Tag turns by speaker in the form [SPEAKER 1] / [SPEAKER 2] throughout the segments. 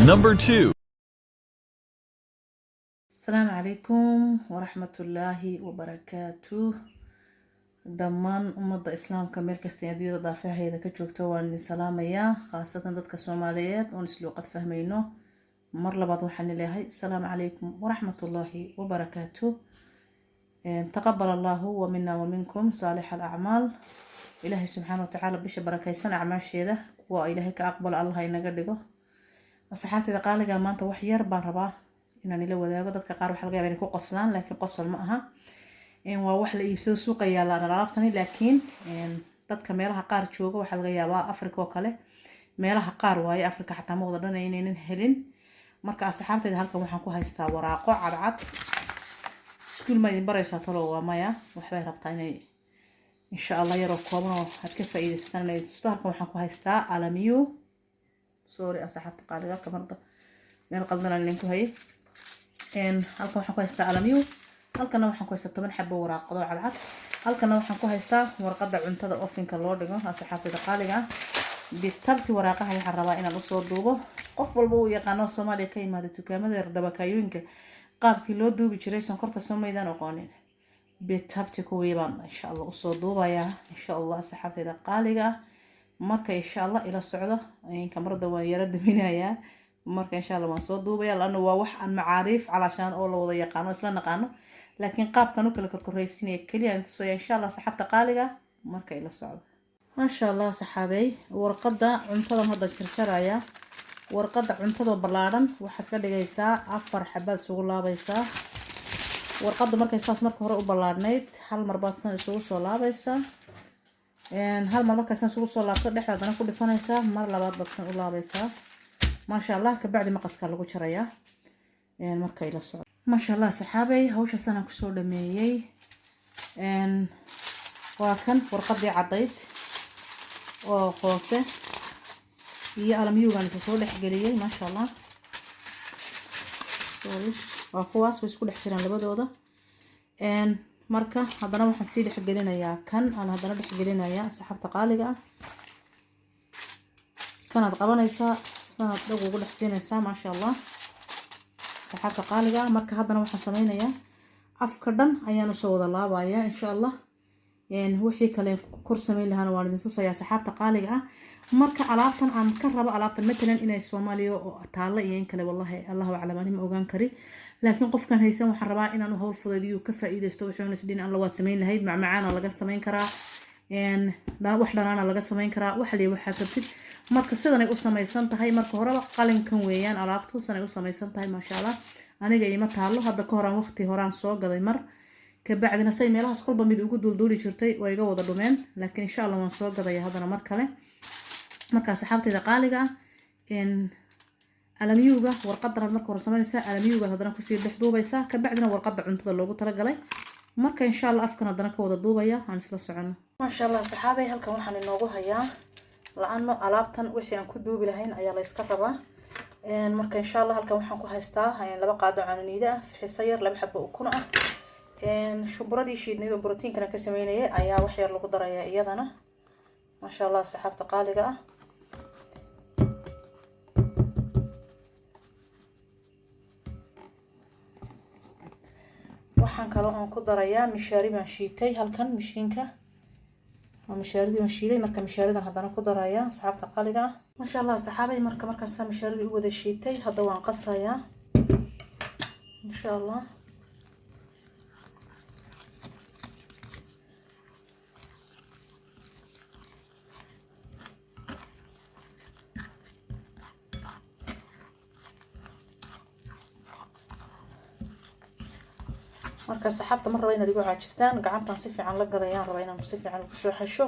[SPEAKER 1] Number 2.
[SPEAKER 2] Asalaamu calaykum waraxmatullaahi wabarakaatuh. Dhammaan ummadda Islaamka meel kasta ee adduunyada daafaheeda ka joogta waan idin salaamayaa, khaasatan dadka Soomaaliyeed oon isluuqad fahmayno. Mar labaad waxaan leeyahay asalaamu calaykum waraxmatullaahi wabarakaatuh. Taqabal Allahu wa mina wa minkum saalix alacmaal. Ilaahay subxaana watacaala bisha barakaysan acmaasheeda kuwa Ilaahay ka aqbalo Allah inaga dhigo. Asxaabteyda qaaliga, maanta wax yar baan rabaa inaan ila wadaago. Dadka qaar waxaa laga yaabaa inay ku qoslaan, laakiin qosol ma aha. Waa wax la iibsado, suuqa yaallaan alaabtani, laakiin dadka meelaha qaar jooga waxaa laga yaabaa, Africa oo kale meelaha qaar waaye, Africa xataa ma wada dhan, inaynan helin. Marka asxaabteyda, halkan waxaan ku haystaa waraaqo cadcad. Iskuul ma idin baraysaa talo? Waa maya. Waxbay rabtaa inay insha Allah yaroo kooban oo aad ka faa'iidaysataan inay tusto. Halkan waxaan ku haystaa alamiyu. Sorry asxaabta qaaliga, kamarda meel qaldan aan idinku hayay. Halkan waxaan ku haystaa alamiyu, halkana waxaan ku haystaa 10 xabo waraaqado cadcad, halkana waxaan ku haystaa warqadda cuntada ovenka loo dhigo. Asxaabtayda qaaliga ah, bitabti waraaqaha waxaan rabaa inaan usoo duubo. Qof walba uu yaqaano Soomaaliya ka yimaada, dukaamada dabakaayooyinka qaabkii loo duubi jiray sonkorta soo maydaan aqoonin? Bitabti kuwii baan insha Allah usoo duubayaa insha Allah, asxaabtayda qaaliga ah. Marka insha Allah ila socdo. Kamarada waan yara daminayaa. Marka insha Allah waan soo duubaya, laana waa wax aan macaariif calaashaan oo la wada yaqaano, isla naqaano, laakiin qaabkan u kala korkoraysiinaya keliya aan tusaya insha Allah saxaabta qaaliga. Marka ila socdo. Maasha Allah saxaabey, warqadda cuntadan hadda jarjaraya. Warqadda cuntadoo ballaadhan waxaad ka dhigaysaa afar xabaad isugu laabaysaa. Warqadda markay saas marka hore u ballaadhnayd, hal mar baad san isugu soo laabaysaa. Hal mar markay san isugu soo laabto, dhexda haddana ku dhifanaysaa, mar labaad baad san u laabaysaa. Maasha Allah, kabacdi maqaskaa lagu jarayaa. Marka ila socdo. Maasha Allah saxaabey, hawshaasaan kusoo dhameeyey. Waa kan warqadii caddayd oo hoose iyo alamyuugan isa soo dhexgeliyey. Maasha Allah, sorry, waa kuwaas, way isku dhex jiraan labadooda. Marka haddana waxaan sii dhexgelinayaa kan aan haddana dhexgelinayaa. Saxaabta qaaliga ah, kanaad qabanaysaa, sanaad dhag ugu dhex siinaysaa. Maasha Allah saxaabta qaaliga ah, marka haddana waxaan sameynayaa afka dhan ayaan usoo wada laabayaa insha Allah. Wixii kale kor sameyn lahaana waan idin tusayaa, saxaabta qaaliga ah. Marka alaabtan aan ka rabo, alaabtan matalan inay Soomaaliya oo taalla iyo in kale, wallahi Allahu aclam, ani ma ogaan kari, laakiin qofkan haysan waxaan rabaa inaan u hawl fudaydiyo, ka faa'iidaysto. Wuxuuna isdhin alla waad samayn lahayd. Macmacaana laga samayn karaa, wax dhanaana laga samayn karaa, wax liya waxaad rabtid. Marka sidanay u samaysan tahay marka horeba qalinkan weeyaan alaabtu sanay u samaysan tahay. Maasha Allah, aniga ima taalo. Hadda ka horaan waqti horaan soo gaday, mar kabacdina say meelahaas kolba mid ugu duulduuli jirtay, waa iga wada dhumeen, laakiin insha Allah waan soo gadaya haddana mar kale. Marka asxaabtayda qaaliga ah, alamiyuga warqadan marka hore samaynaysaa, alamiyuga haddana kusii dhex duubaysaa, kabacdina warqada cuntada loogu talagalay. Marka insha Allah afkan haddana ka wada duubaya, aan isla socono. Maasha Allah saxaabay, halkan waxaan inoogu hayaa la-ano alaabtan wixii aan ku duubi lahayn ayaa la iska rabaa. Marka insha Allah halkan waxaan ku haystaa 2 qaado caananiida ah, fixiso yar, 2 xabo ukun ah, shumburadii shiidnayd oo borotiinkana ka sameynayay ayaa wax yar lagu darayaa iyadana. Maasha Allah saxaabta qaaliga ah, waxaan kaloo aan ku darayaa mishaari baan shiitay halkan mishiinka, waa mishaaridii waan shiiday. Marka mishaaridan haddana ku darayaa, asxaabta qaaliga ah. Maasha Allah saxaabay, marka markaasaa mishaaridii u wada shiitay, hadda waan qasayaa insha Allah. Marka saxaabta, ma raba inaad igu caajistaan. Gacantan si fiican la galayaan rabaa inaan si fiican ugu soo xesho.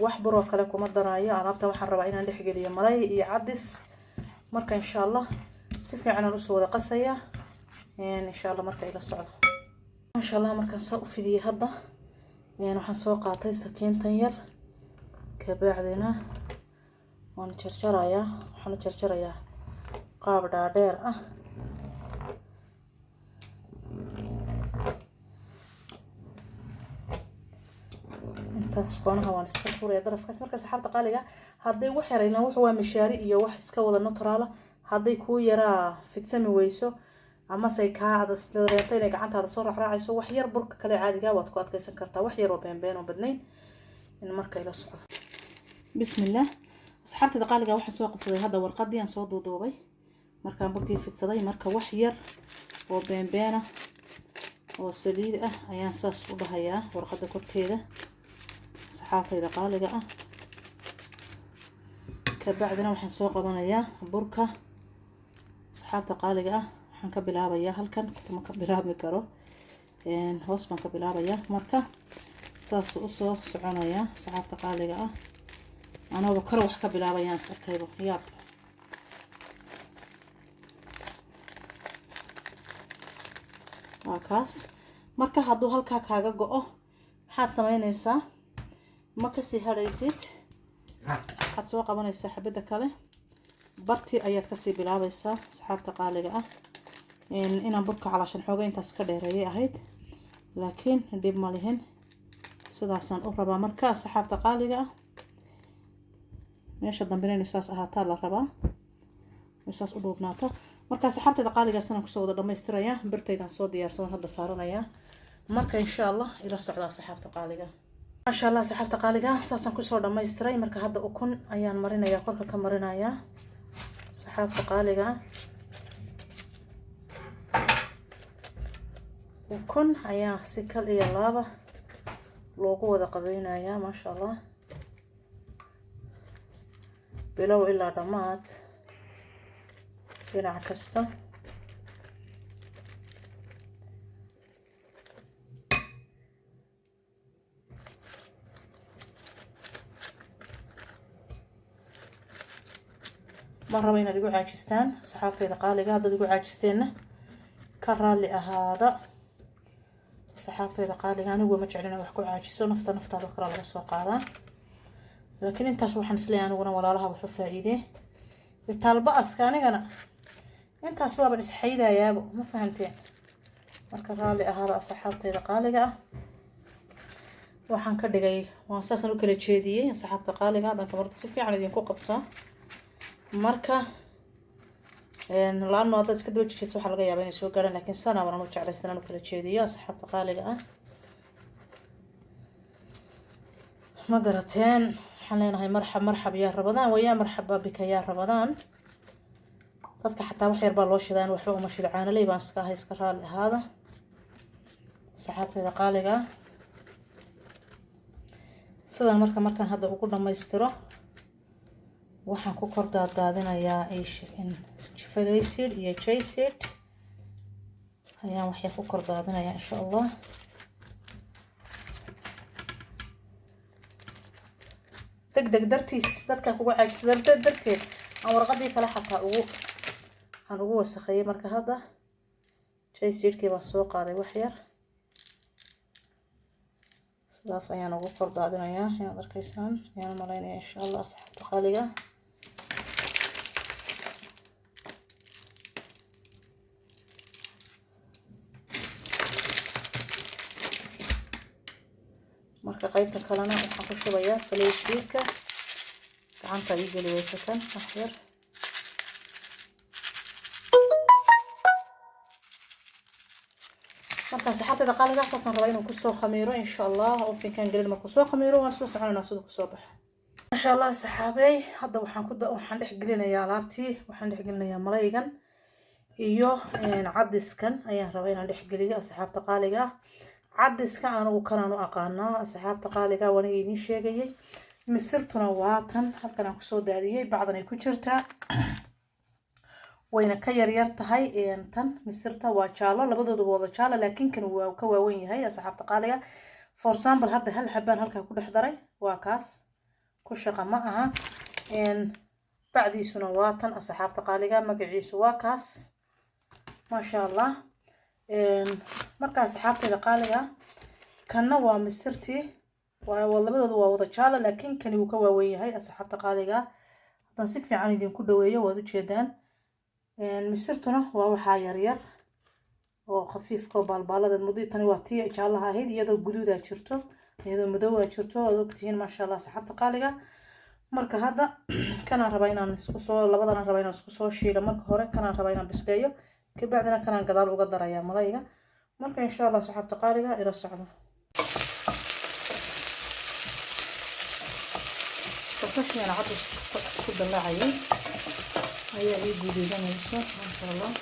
[SPEAKER 2] Wax buroo kale kuma daraayo alaabta. Waxaan rabaa inaan dhexgeliyo malay iyo cadis. Marka insha Allah si fiican aan usoo wada qasaya insha Allah. Marka ila socdo. Maasha Allah, markaan saa u fidiyey, hadda waxaan soo qaatay sakiintan yar, kabacdina waan jarjarayaa. Waxaan u jarjarayaa qaab dhaadheer ah. Intaas koonaha waan iska furaya darafkaas. Marka saxaabta qaaliga, hadday wax yar ilaan wuxuu waa mishaari iyo wax iska wada natural. Hadday kuu yaraa fidsami weyso amase kaa dareento inay gacantaada soo raacraacayso, wax yar burka kale caadiga waad ku adkaysan kartaa, wax yar oo beenbeen oo badnayn in. Marka ila socdo. Bismillah. Asxaabtada qaaliga, waxaan soo qabsaday hadda warqadii aan soo duuduubay markaan burkii fidsaday. Marka wax yar oo beenbeena oo saliid ah ayaan saas u dhahayaa warqadda korkeeda, asxaabtayda qaaliga ah. Kabacdina waxaan soo qabanayaa burka, asxaabta qaaliga ah. Waxaan ka bilaabayaa halkan, ma ka bilaabmi karo, hoos baan ka bilaabayaa. Marka saasuu usoo soconayaa, asxaabta qaaliga ah. Anooba kor wax ka bilaabayaan is arkaybo, yaab. Waa kaas. Marka hadduu halkaa kaaga go-o, maxaad sameyneysaa? Ma kasii hadhaysid, waxaad soo qabanaysaa xabadda kale, bartii ayaad kasii bilaabaysaa, asxaabta qaaliga ah. Inaan burka calaashan xooga intaas ka dheereeyay ahayd, laakiin dhib ma lihin, sidaasaan u rabaa. Marka asxaabta qaaliga ah, meesha dambena inay saas ahaataa la rabaa, saas u dhuubnaato. Marka asxaabtayda qaaligaasna kusoo wada dhamaystiraya. Birtaydaan soo diyaarsadan hadda saaranayaa. Marka insha Allah ila socda, asxaabta qaaliga. Maasha Allah, asxaabta qaaliga, saasaan kusoo dhamaystiray. Marka hadda ukun ayaan marinayaa, korka ka marinayaa, asxaabta qaaliga. Ukun ayaa si kal iyo laaba loogu wada qabeynayaa, maasha Allah, bilow ilaa dhammaad, dhinac kasta. Ma rabo inaad igu caajistaan, asxaabtayda qaaliga. Haddaad igu caajisteenna, ka raalli ahaada, asxaabtayda qaaliga. Anigu ma jeclin wax ku caajiso nafta, naftaada kale laga soo qaadaa, laakiin intaas waxaan isleeyahay aniguna walaalaha wax u faa'iidee taalba aska. Anigana intaas waaban isxaydayaaba, ma fahanteen? Marka raalli ahaada, asxaabtayda qaaliga ah. Waxaan ka dhigay waan saasaan u kala jeediyey, asxaabta qaaliga. Haddaan kamarada si fiican idinku qabtaa. Marka laano haddaad iska daba jejeedso, waxaa laga yaabaa inay soo gaarhaan, laakiin sana baan u jeclaysan inaan u kala jeediyo, asxaabta qaaliga ah. Ma garateen? Waxaan leenahay marxab, marxab yaa Rabadaan, wayaa marxaba bika yaa Rabadaan. Dadka xataa wax yar baa loo shidaan, waxba uma shido, caanaley baan iska ahay. Iska raalli ahaada, asxaabtayda qaaliga ah. Sidan marka markaan hadda ugu dhamaystiro, waxaan ku kor daadaadinayaa flaxseed iyo chia seed ayaan waxyar ku kor daadinayaa, insha Allah. Deg deg dartiis dadkan kugu caajisa darteed aan warqadii kale xataa ugu aan ugu wasakheeyey. Marka hadda chia seedkii baan soo qaaday, wax yar sidaas ayaan ugu kor daadinayaa. Inaad arkaysaan ayaan malaynaya, insha Allah, asxaabta qaaliga. Marka qaybta kalena waxaan ku shubayaa flaxseedka. Gacanta ii geli weysa kan, wax yar. Marka asxaabtayda qaaliga, saasaan rabaa inuu kusoo khamiiro, insha Allah. Ovenkaan gelin, markuu soo khamiiro waan isla soconaynaa siduu kusoo baxo, insha Allah. Saxaabey, hadda waxaan dhex gelinayaa alaabtii. Waxaan dhex gelinayaa malaygan iyo cadiskan ayaan rabaa inaan dhex geliyo, asxaabta qaaliga. Cadiska anigu kanaan u aqaanaa, asxaabta qaaliga, waan idiin sheegayay. Misirtuna waa tan halkan aan kusoo daadiyey, bacdan ay ku jirtaa, wayna ka yaryar tahay tan. Misirta waa jaalo, labadooduba wada jaalo, laakiin kan waa ka waawen yahay, asxaabta qaaliga. For example, hadda hal xabaan halkaa ku dhex daray, waa kaas, ku shaqa ma aha. Bacdiisuna waa tan, asxaabta qaaliga, magaciisu waa kaas, maasha Allah. Marka asxaabtayda qaaliga, kanna waa misirtii, waa labadoodu waa wada jaalo, laakiin kani wuu ka waawen yahay, asxaabta qaaliga. Haddaan si fiican idinku dhaweeyo, waad ujeedaan. Misirtuna waa waxaa yaryar oo khafiifka oo baalbaalada muddo. Tani waa tii jaalaha ahayd, iyadoo guduudaa jirto, iyadoo madowaa jirto, waad ogtihiin, maasha Allah, asxaabta qaaliga. Marka hadda kanaan rabaa inaan isku soo, labadanaan rabaa inaan isku soo shiilo. Marka hore kanaan rabaa inaan bisleeyo, kabacdina kanaan gadaal uga darayaa malayga. Marka insha Allah, saxaabta qaaliga, ila socdo. Basashiina cadis ku dalaacayay ayaa ii guduudanaysa, maasha Allah.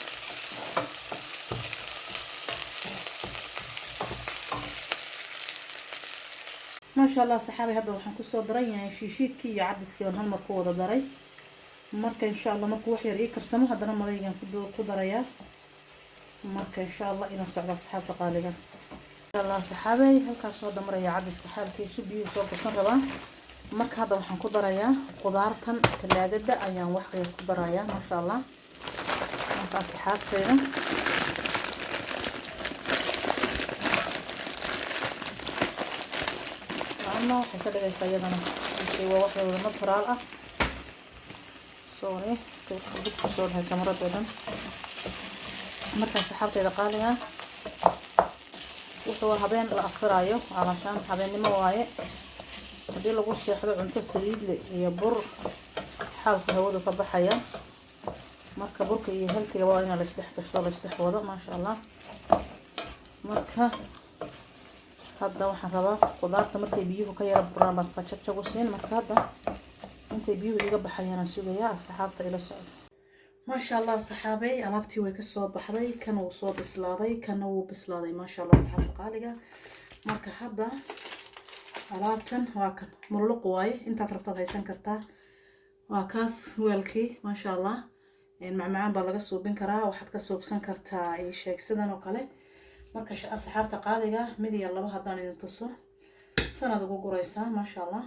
[SPEAKER 2] Maasha Allah, saxaabay, hadda waxaan kusoo daran yahay shiishiidkii iyo cadiskii baan hal mar ku wada daray. Marka insha Allah, markuu wax yar ii karsamo, haddana malaygan ku darayaa. Marka insha Allah inaan socdo, asxaabta qaaliga. Insha Allah, saxaabay, halkaas hadda maraya cadiska xaalkiisu, biyuhu soo gashan rabaa. Marka hadda waxaan ku darayaa qudaartan talaagada ayaan wax yar ku darayaa, maasha Allah. Marka asxaabteeda, laana waxay ka dhigaysaa iyadana waa wax wada natural ah. Sorry, dib kusoo dhahay kamarada dhan. Marka saxaabteeda qaaliga, wuxuu habeen la afirayo calashaan habeennimo waaye. Haddii lagu seexdo cunto saliidle iyo bur, xaalku hawadu ka baxaya. Marka burka iyo healthiga waa inaa laisdhex gashto, laisdhex wado, maasha Allah. Marka hadda waxaan rabaa qudaarta markay biyuhu ka yara buraan baan iska jagjag u siin. Marka hadda intay biyuhu iga baxayaan aan sugayaa. Asxaabta, ila socda. Maasha Allah, saxaabey, alaabtii way kasoo baxday. Kana wuu soo bislaaday, kana wuu bislaaday, maasha Allah, saxaabta qaaliga. Marka hadda alaabtan waa kan mulluq waaye, intaad rabtaad haysan kartaa. Waa kaas weelkii, maasha Allah. Macmacaan baa laga suubin karaa, waxaad ka suubsan kartaa sheeg sidan oo kale. Marka asxaabta qaaliga, mid iyo laba haddaan idin tuso, sanad ugu guraysaa, maasha Allah.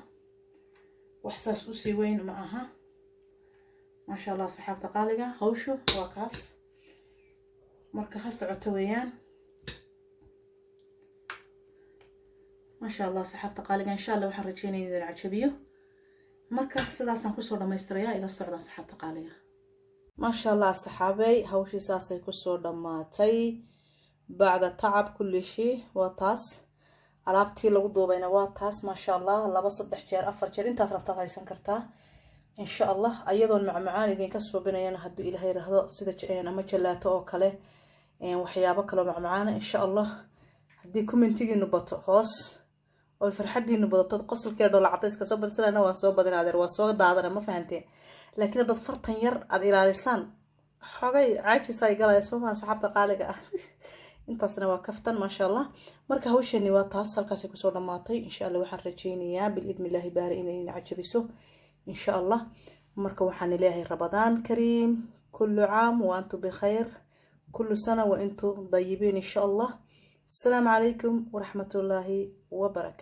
[SPEAKER 2] Wax saas usii weyn ma aha, maasha Allah. Asxaabta qaaliga, hawshu waa kaas. Marka ha socoto weeyaan, maasha Allah. Asxaabta qaaliga, insha Allah waxaan rajeynaya idin cajabiyo. Marka sidaasaan kusoo dhamaystirayaa. Ila socda, asxaabta qaaliga. Maasha Allah, asxaabey, hawshii saasay kusoo dhammaatay bacda tacab kulli shay. Waa taas alaabtii lagu duubayna, waa taas, maasha Allah. Laba, saddex jeer, afar jeer, intaad rabtaad haysan kartaa, insha Allah. Ayadoon macmacaan idinka suubinayana hadduu Ilaahay yiraahdo, sida ama jalaato oo kale, waxyaabo kaloo macmacaana, insha Allah. Haddii commentigiinu bato hoos oo farxadiinu badato, qosolkeeda dhoola cadayska soo badsanayna, waan soo badin adeer, waa soo daadana, ma fahanteen? Laakiin haddaad fartan yar aada ilaalisaan, xogay caajis ay galaya, soo maa, asxaabta qaaliga ah? Intaasna waa kaftan, maasha Allah. Marka hawsheeni waa taas, halkaasay kusoo dhammaatay. Insha Allah waxaan rajeynayaa bilidni Illaahi baari inay idin cajabiso, insha Allah. Marka waxaan leeyahay Ramadaan kariim, kullu caam wa antum bikhayr, kullu sana wa antum dayibiin, insha Allah. Asalaamu calaykum waraxmatullaahi wabarakatu.